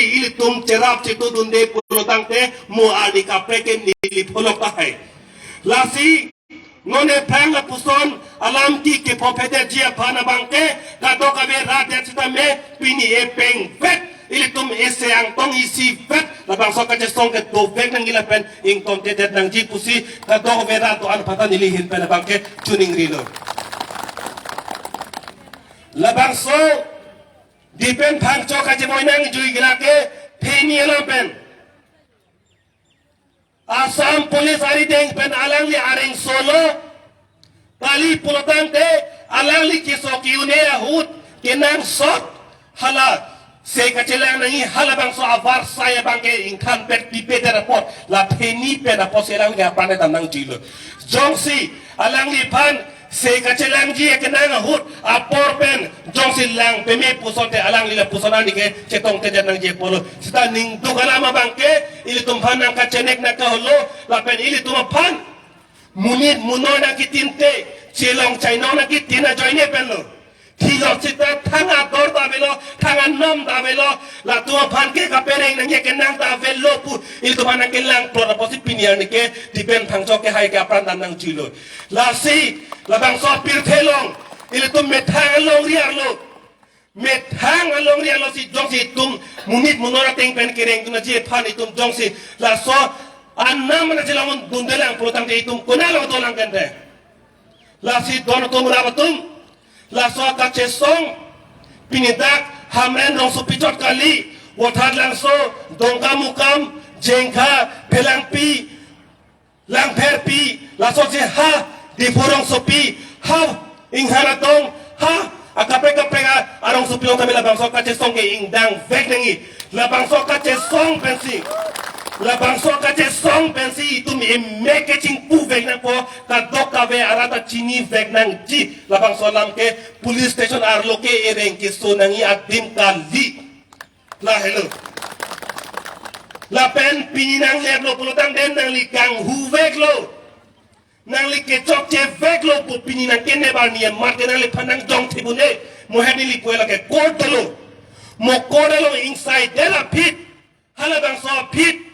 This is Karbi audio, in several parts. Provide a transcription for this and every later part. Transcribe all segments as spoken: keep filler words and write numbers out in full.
ilitum cherap chetudunde pulotangte mo arni kaprek ke neli pholok tahai. Lasi non ephrang lapuson alam ke kephophedetji aphan abangke kadokave rat det sitame pini epeng vet ilitum ese angtong isivet labangso kachesong ke dovek nangji lapen ingtontedet nangji pusi kadokave rat do-an aphanta neli ahin pen abangke choningrilo. Labangso Dipen Phangcho kacheboi nangjui ke lake pheni alam pen. Assam Police arideng pen alangli areng solo kali pulotangte alangli keso ke-un-e ahut kenangsot hala se kachelang nangji halabangso avarsai abangke ingthan pet pipe der apot la pheni pen apotsi alangli apran dam nangjuilo. Jongsi alangliphan se kachelangji akenang ahut apor pen jongsi lang peme puson te alangli lapuson arni ke chetongtedet nangji apotlo. Seta ning duk alam abangke ilitum aphan nangkachenek nangkaholo lapen ilitum aphan monit monoi nangkitinte chelong chainong nangkitin ajoine penlo. Thilot seta thang ador ta avelo, thang anom ta avelo, latum aphan ke kapereng nangji akenang ta avelo pu ilitum aphan nangkelang plot apotsi pini arni ke Dipen Phangcho ke hai ke apran dam nangjuilo. Lasi labangso apirthe along ilitum methang alongri arlo. Methang alongri arlo si jongsi itum monit monoi ateng pen kereng dun aji aphan itum jongsi laso anam mana chelong dundelang pulotangte itum konat along dolang kente. Lasi don atum rap atum, laso kachesong pini dak Hamren rongsopi chot kali, Vothatlangso, Dongkamukam, Jengkha, Phelangpi, Langpherpi, laso si ha Diphu rongsopi, ha Inghan Atong, ha akaprek kaprek arongsopi along tame labangso kachesong ke ingdang vek nangji. Labangso kachesong pensi, labangso kachesong pensi itum emek kechingpu vek nangpo, kadokave arat ta chini vek nangji. Labangso alam ke police station arlo ke ereng keso nangji adim kali. Lahelo. Lapen pini nangleplo pulotangte nangli kanghu veklo. Nangli kechokche veklo pu pini nangkenep arni amat ke nangliphan nangjong thibune. Mo hep neli puela ke court dolo. Mo court along ingsaidet aphi, halabangso aphi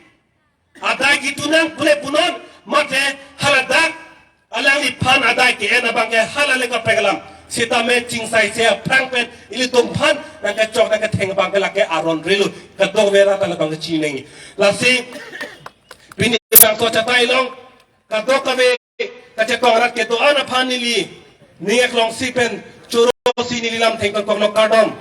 adai kitu nang pule punon, mate haladak alangliphan adai ke-en abangke hala le kaprek alam. Sitame chingsaise aphrang pen ilitum aphan nangkechok nangketheng abangke lake aron relo. Kadokave rat ta labangke chini nangji. Lasi pini bangso chatai along kadokave kachetong rat kedo-an aphan neli ning eklongsi pen chorosi neli lam thengkok koklo, kardom.